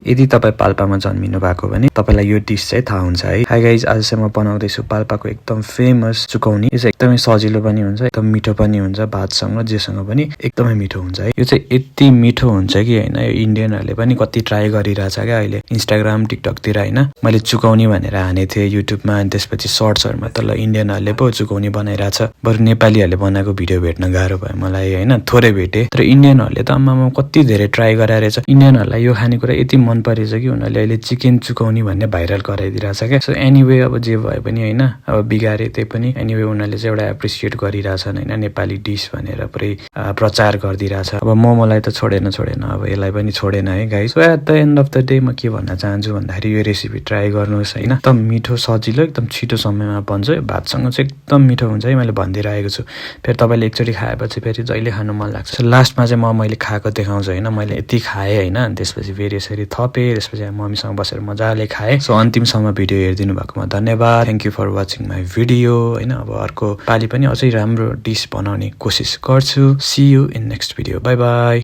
यदि तपाईं पाल्पामा जन्मिनु भएको भने तपाईलाई यो डिश चाहिँ थाहा हुन्छ है। हाई गाइज, आज चाहिँ म बनाउँदैछु पाल्पाको एकदम फेमस चुकौनी। यो चाहिँ एकदमै सजिलो पनि हुन्छ, एकदम मिठो पनि हुन्छ, भातसँग जेसँग पनि एकदमै मिठो हुन्छ है। यो चाहिँ यति मिठो हुन्छ कि हैन, यो इन्डियनहरुले पनि कति ट्राई गरिरहेछ क्या अहिले इन्स्टाग्राम टिकटकतिर हैन। मैले चुकौनी भनेर हानेको थिएँ युट्युबमा, अनि त्यसपछि सर्ट्सहरुमा त ल इन्डियनहरुले पो चुकौनी बनाइरहेछ, बरु नेपालीहरुले बनाएको भिडियो भेट्न गाह्रो भयो मलाई हैन। थोरै भेटे, तर इन्डियनहरुले त आम्मामा कति धेरै ट्राई गराइरहेछ। इन्डियनहरुलाई यो खानेकुरा यति मन परेछ कि उनीहरूले अहिले चिकन चुकौनी भन्ने भाइरल गराइदिरहेछ क्या। सो एनीवे, अब जे भए पनि हैन, अब बिगारे त्यही पनि एनीवे उनीहरूले चाहिँ एउटा एप्रिसिएट गरिरहेछन् हैन, नेपाली डिश भनेर पुरै प्रचार गरिदिरहेछ। अब मोमोलाई त छोडेन, अब यसलाई पनि छोडेन है guys. So at the end of the day म के भन्न चाहन्छु भन्दाखेरि यो रेसिपी ट्राई गर्नुहोस् हैन। एकदम मिठो, सजिलो, एकदम छिटो समयमा बन्छ। भातसँग चाहिँ एकदम मिठो हुन्छ है, मैले भनिदिइरहेको छु। फेरि तपाईँले एकचोटि खाएपछि फेरि जहिले खानु मन लाग्छ। सो लास्टमा चाहिँ मैले खाएको देखाउँछु हैन। मैले यति खाएँ हैन, अनि त्यसपछि फेरि यसरी थपेँ, त्यसपछि मम्मीसँग बसेर मजाले खाएँ। सो अन्तिमसम्म भिडियो हेरिदिनु भएकोमा धन्यवाद। Thank you for watching my video हैन। अब अर्को पालि पनि अझै राम्रो डिस बनाउने कोसिस गर्छु। See you in next video. Bye by.